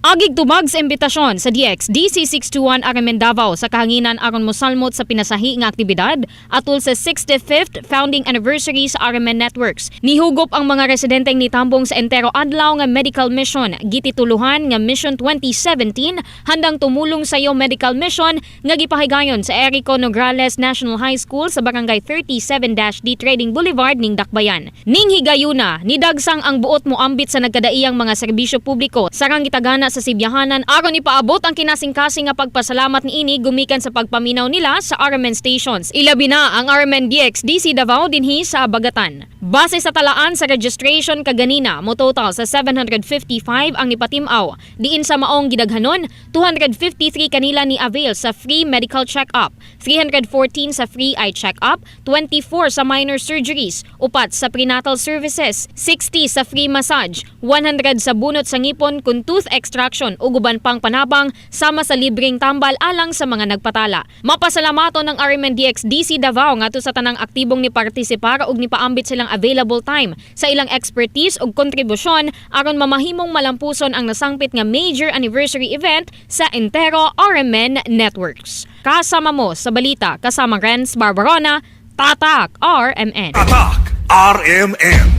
Agig tubag sa imbitasyon sa DX DC 621 RMN Davao sa kahanginan aron mosalmot sa pinasahi nga aktibidad atol sa 65th founding anniversary sa RMN Networks. Nihugop ang mga residenteng nitambong sa entero adlaw nga medical mission gitituluhan nga Mission 2017, Handang Tumulong sa Iyo Medical Mission, nga gipahigayon sa Erico Nograles National High School sa Barangay 37-D Trading Boulevard ning Dakbayan. Ning higayuna, nidagsang ang buot moambit sa nagkadaiyang mga serbisyo publiko sarang gitagana sa Sibyahanan aron ipaabot ang kinasingkasing nga pagpasalamat niini gumikan sa pagpaminaw nila sa RMN stations. Ilabi na ang RMN DX DC Davao dinhi sa Abagatan. Base sa talaan sa registration kaganina, mo total sa 755 ang nipatimaw. Diin sa maong gidaghanon, 253 kanila ni avail sa free medical check-up, 314 sa free eye check-up, 24 sa minor surgeries, 4 sa prenatal services, 60 sa free massage, 100 sa bunot sa ngipon kun tooth extraction ug uban pang panabang sama sa libreng tambal alang sa mga nagpatala. Mapasalamaton ng RMNDX DC Davao ngadto sa tanang aktibong ni partisipar ug nipaambit silang available time sa ilang expertise ug kontribusyon aron mamahimong malampuson ang nasangpit nga major anniversary event sa entero RMN Networks. Kasama mo sa balita, kasama Renz Barbarona, Tatak RMN. Tatak RMN.